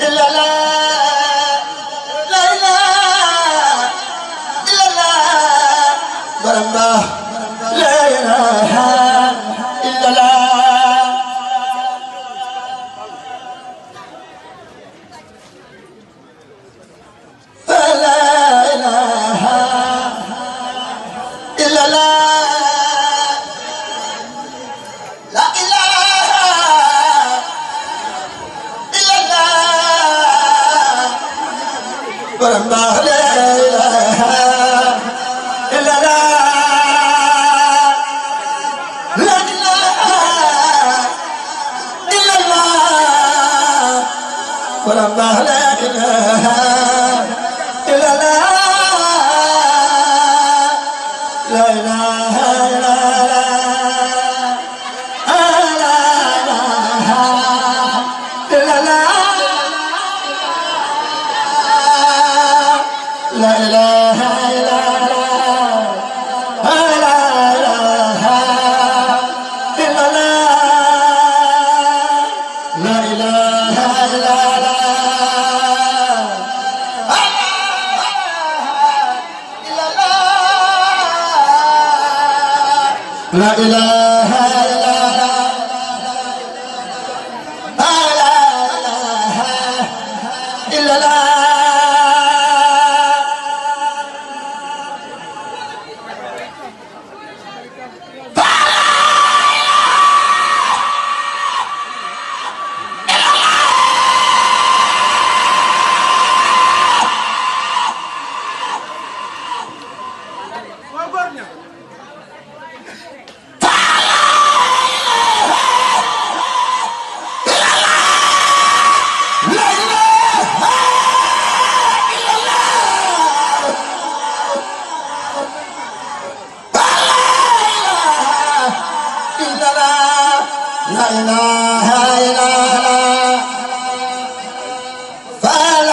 إلا الله لا إله إلا الله برمبا لا إله إلا الله فلا إله إلا الله لا إله إلا الله برمبا لا إله إلا الله لا إله إلا الله برمبا لا إله إلا الله لا إله إلا لا إله إلا الله لا إله إلا الله لا إله إلا الله لا إله إلا الله إلا الله لا إله إلا الله فلا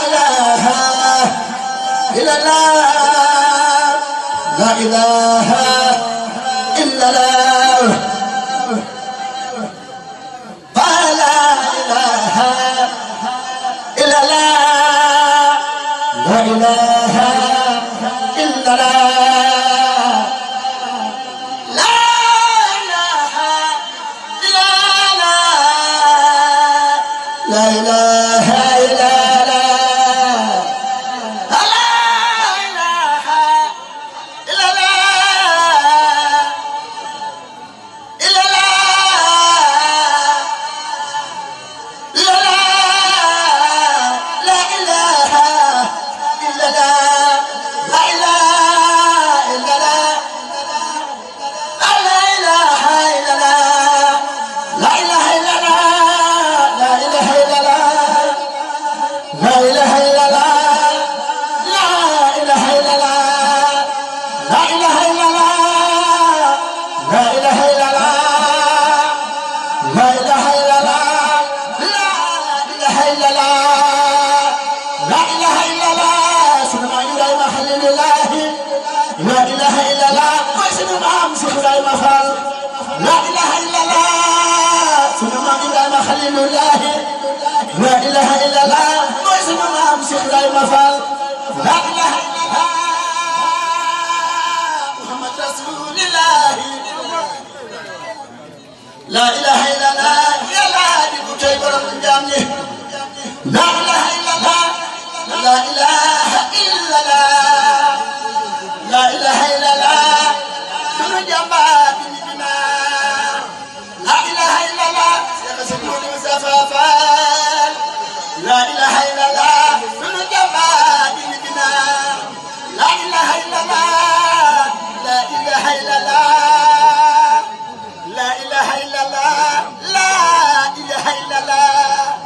إله إلا الله لا إله إلا الله فلا إله إلا الله لا إله إلا الله لا إله إلا الله لا إله إلا الله إلا الله لا إله إلا الله لا إله إلا الله لا إله إلا الله لا إله إلا الله لا إله إلا الله لا إله إلا الله لا إله إلا الله لا إله إلا الله لا إله إلا الله لا إله إلا الله لا إله إلا الله لا إله إلا الله سنما يلاي محل الله لا إله إلا الله وسنما أمسك لا مفعل لا إله إلا الله سنما يلاي محل الله لا إله إلا الله وسنما أمسك لا مفعل لا إله إلا الله محمد رسول الله لا إله إلا الله يا لا دي برم جامي لا إله إلا الله لا إله إلا الله لا إله إلا الله كل جنبات بنا لا إله إلا الله سيقسمون مسافافا لا إله إلا الله كل جنبات بنا لا إله إلا الله لا إله إلا الله لا إله إلا الله لا إله إلا الله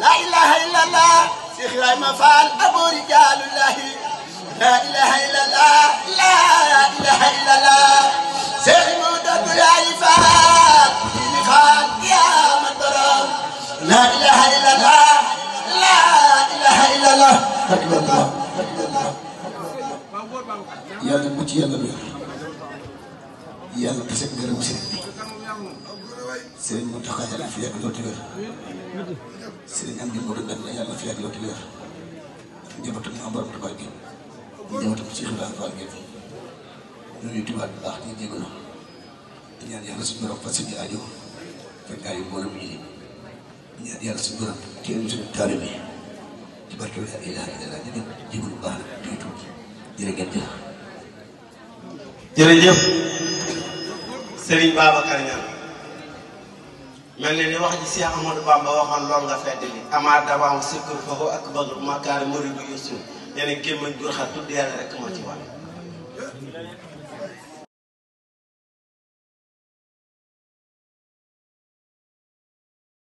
لا إله إلا الله شيخ إبراهيم فال أبو رجال الله لا إله إلا الله لا إله إلا الله شيخ مودد يا إفاد إنفاد يا مدرم لا إله إلا الله لا إله إلا الله أكبر الله يا المجي يا الله يا الله كسب غير مسلم Serigne Mountakha yàlla fi yàgg lool te wér Serigne am jëm bëgg benn yàlla fi yàgg lool te wér njabootam am borom Tuubaa gi njabootam Cheikh Ibrahima Fall gi ñu ngi tubaab bu baax di jégalu di ñaan yàlla suñu borom fas yéene aajo fekk aajo mboolem ñi ñaan yàlla suñu borom teewlu suñu taalibe bi ci barke la ilaha illallah di leen jégalu baax na di tuuti jërë ngeen jëf. jërëjëf Serigne Babacar Niang mel na ni wax ji Cheikh Amadou Bamba waxoon loolu nga fedd li amaat dawaam sukkur foofu ak bëgg makaari muridu yusul nee na gémmañ gur xar tudd yàlla rek moo ci war